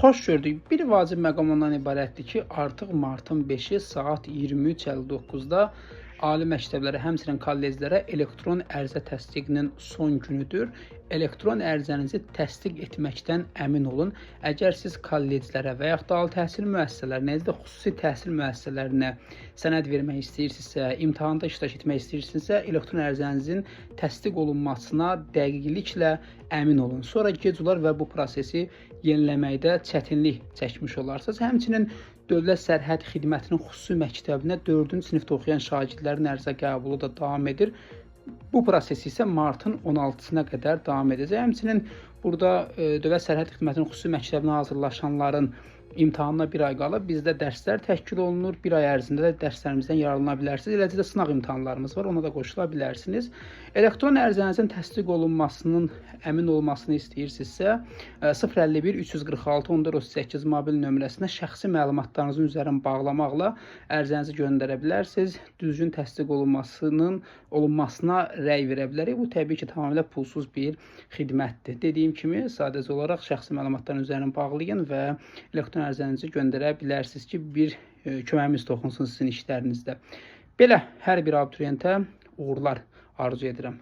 Xoş gördük. Bir vacib məqam ondan ibarətdir ki, artıq martın 5-i saat 23:59-da ali məktəblərə, həmçinin kolleclərə elektron ərizə təsdiqinin son günüdür. Elektron ərizənizi təsdiq etməkdən əmin olun. Əgər siz kolleclərə və yaxud da ali təhsil müəssisələrinə, necə də xüsusi təhsil müəssisələrinə sənəd vermək istəyirsinizsə, imtahanda iştirak etmək istəyirsinizsə, elektron ərizənizin təsdiq olunmasına dəqiqliklə əmin olun. Sonra gec olar və bu prosesi yeniləməkdə çətinlik çəkmiş olarsınız. Həmçinin Dövlət Sərhəd Xidmətinin xüsusi məktəbinə 4-cü sinifdə oxuyan şagirdlərin ərizə qəbulu da davam edir. Bu proses isə martın 16-sına qədər davam edəcək. Həmçinin burada Dövlət Sərhəd Xidmətinin xüsusi məktəbinə hazırlaşanların imtahanına bir ay qalıb bizdə dərslər təşkil olunur. Bir ay ərzində də dərslərimizdən yararlana bilərsiniz. Eləcə də sınaq imtahanlarımız var, ona da qoşula bilərsiniz. Elektron ərizənizin təsdiq olunmasının əmin olmasını istəyirsinizsə, 051 346 1438 mobil nömrəsinə şəxsi məlumatlarınızın üzərini bağlamaqla ərizənizi göndərə bilərsiniz. Düzgün təsdiq olunmasına rəy verə bilərik. Bu təbii ki, tamamilə pulsuz bir xidmətdir. Dediyim kimi, sadəcə olaraq şəxsi məlumatların üzərini bağlayın və elektron ərizənizi göndərə bilərsiniz ki, bir köməyimiz toxunsun sizin işlərinizdə. Belə, hər bir abituriyentə uğurlar arzu edirəm.